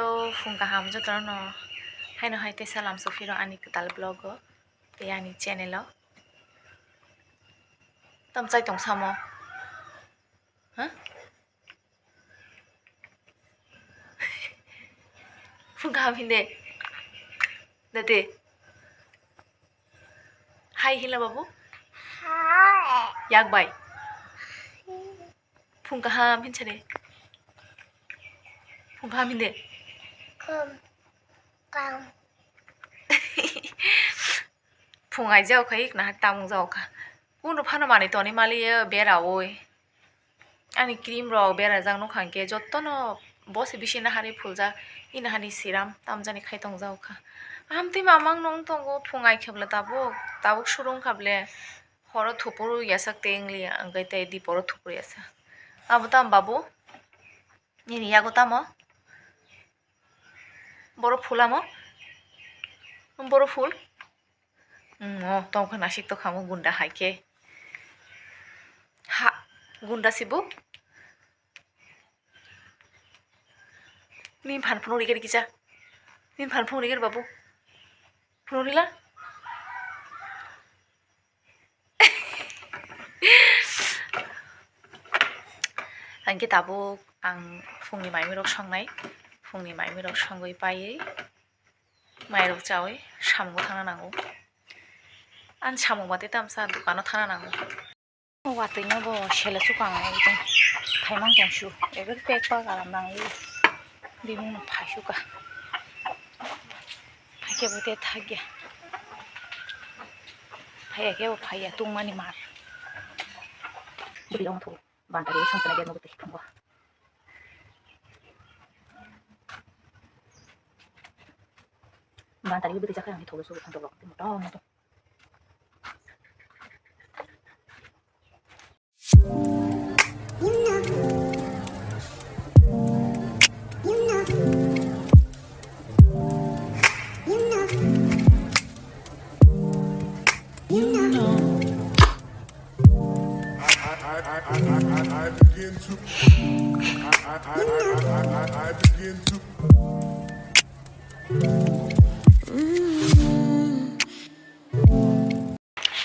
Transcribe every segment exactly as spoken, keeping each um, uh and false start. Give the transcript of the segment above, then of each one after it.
O phung kaham jotono haino hai teisa lamsok phiro ani kwtal vlog o tei ani channel o. Tam chai tong samo? Ha? Phung kaham hinde. Dati. Hai hila babu. Hai. Yak bai. Phung kaham hin sari. Phung kaham hinde. Khum. Kam. Phung ai jao khai na tamung jao kha. Kuno phano manwi toni mali bera oi. Ani cream rok berajak nukha hwnkhe jotono bo se bisingo hari phuljak, ino hani siram tamjani khai tongjak kha. Amtwi mamang nung tongo phung ai khebla tabuk, tabuk suru wngkha ble horo thupuru yasak tei wngli ya, hwnkhe tei diporo thupuru yasak. Abo tamo babu? Nini yago tamo? Boro phul amo? Boro phul? Mo tongkha nasik tokha mo gunda hai khe. Ha, gunda sibu. Nin phan phunuk rikir kisa. Nin phan phunuk rikir babu. Phunuk rila. Hingke tabuk ang phungni maimirok songnai, phungni maimirok songwi paiwi, mairok chawi samungo thangna nango. Ani samung bade tamsa dukano thangna nango. Watwi no bo sele chukang ekdom khaimang tong su, ekdom pek pa galam nang bimung no phai suka. Haikhe bo tei thakya. Phaiya khe bo phaiya tungmani mar. Bwrwi rok wngthu bantari songchwnai bai nugo twi thungo. Bantari bwtwi jakha ang thogwi sugo thangtok rok motom motom.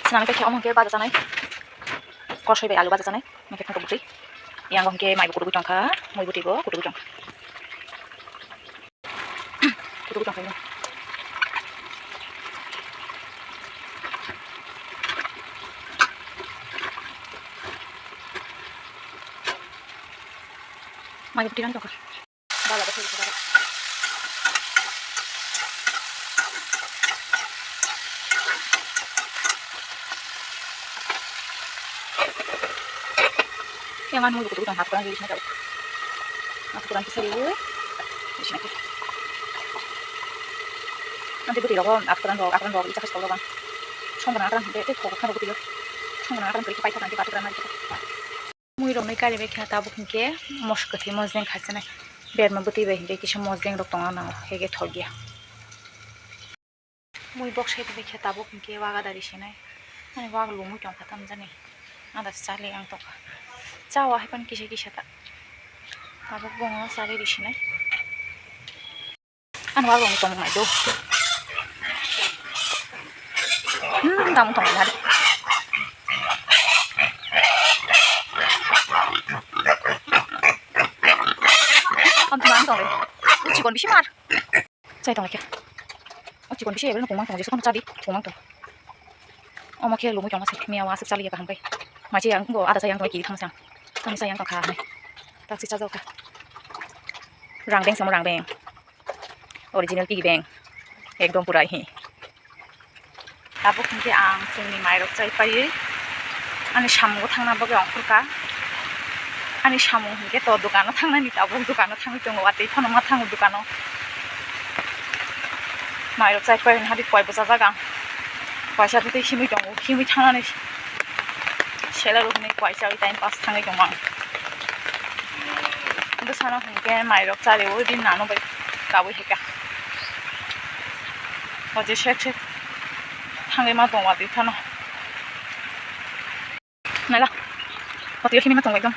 Swnamwi khe omo khe baja chanai. Kosoi bai alu baja chanai. Omo khe phunukgo bwtwi. Yang hwnkhe maibo kudugo tongkha, mui bwtwibo kudugo tongkha. Kudugo tongkha. Maibo bwtwi rani tongkha. Bala bo thaibi thaibi. Yang anu lukutu tong hapkuran ri sina tau. Hapkuran kisa ri. Sina ki. Nanti bwtwi rogo hapkuran rok, hapkuran rok, icha khas tau rogo. Songkran hapkuran de, de, khok kharo bwtwi. Songkran hapkuran kri pai thang, nanti batu kran nanti. Mui rok nui kari bai kha tabuk hinkhe mos kwthwi mosdeng khasinai berma bwtwi bai hinkhe kisa mosdeng rok tongna nango hege thokya. Mui bok sai bai kha tabuk hinkhe waga dari sinai ani wak lungwi tongkha tamjani ada chali ang tongkha chawa hai pan kisa kisa ta tabuk bongo chali risinai. Ano abo wng tongmung nai do. Hmm, tamo tongmung nai. Ang tong ang tong le. Chikon bisi mar. Chai tong le khe. O chikon bisi ebel no pungmang tong, jesu kono chadi pungmang tong. Omo khe lungwi tongma se miya wa aswk chaliya kaham kai. Machi ang go ada sai ang tong ki thang sang. Kami sai ang tong kha hai. Tak si chajok kha. Rang beng samo rang beng. Original piggy bank. Ekdom pura hi. Tabuk hinkhe ang chwngni mairok chai paiwi ani samungo thangna bagwi ongkhorkha. Ani samung hinkhe to dukano thangnani, tabuk dukano thangwi tongo, watwi phano ma thango dukano. Mairok chai paiwi hadi koi bwchajak ang. Kaisa tei himwi tongo, himwi thangnani. Sela rok hinwi kaisa time pass thangwi tongmang. Bwsano hinkhe mairok chariwi din nano bai kabui haikha. O je sek sek thangwi ma tongma twi phano. Naila. Hotel khini ma tongo ekdom.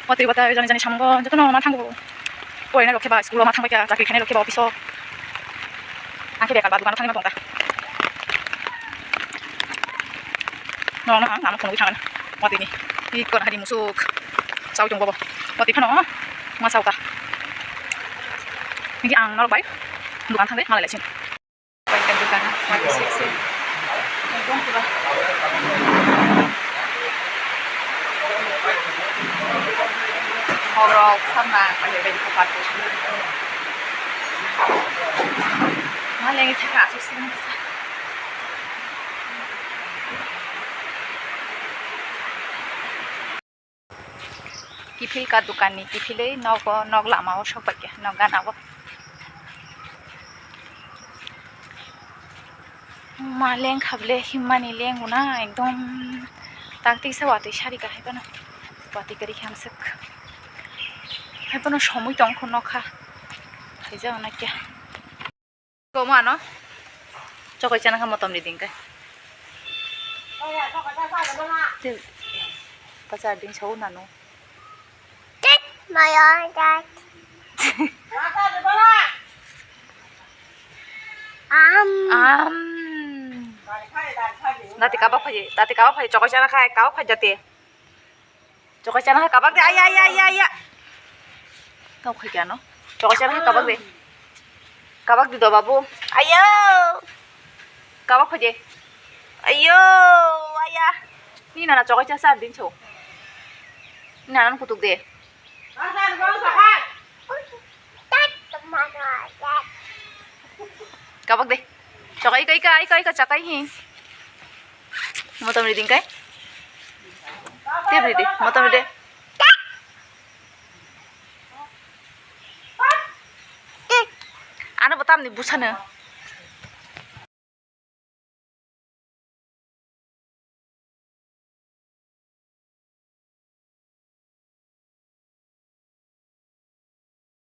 Watwi bata jani jani samungo jotono ma thango. Porinai rok khe ba school o ma thangbai kha, chakri khainai rok khe ba office o. Ang khe bekar ba dukano thangwi ma tong kha. Norokno ang lama phunugwi thangani. Watwini. Iko hari musuk. Sawi tongo bo. Watwi phano ma sao kha. Hingke ang norok bai dukan thangwi malai laising. Paikar dukano, mati sik sik. Ekdom pura. Horok samna, paikar bai dukha party. Ma lengwi thaka asuk sini kisa. Kiphil ka dukan ni kiphilwi nogo, nok lama o sok bai khe nok gana o. Ma leng kha ble himmani leng bo na ekdom tak tisa watwi sari kahai phano watwi kwrwi khe hamswk hai phano somoi tong kho nokha khaijak nai khe. Komo ano chokoi chana kha motom ri ding kai. Te pachar ding sau nanu. Tet maya tet. Am. Am. Dati kabak phaji, dati kabak phaji chokoi chana khai kabak phaji dati. Chokoi chana hai kabak de, aya, aya, aya, aya. Tau khai kya no? Chokoi chana hai kabak de. Kabak di do babu. Ayo. Kabak phaji. Ayo, aya. Ni nana chokoi cha sar din cho. Ni nana kutuk de. Kabak de. Chokoi kai kai kai ka chakai hi. Motom ri ding kai. Tep ri de, motom ri de. Ano bo tamni busano.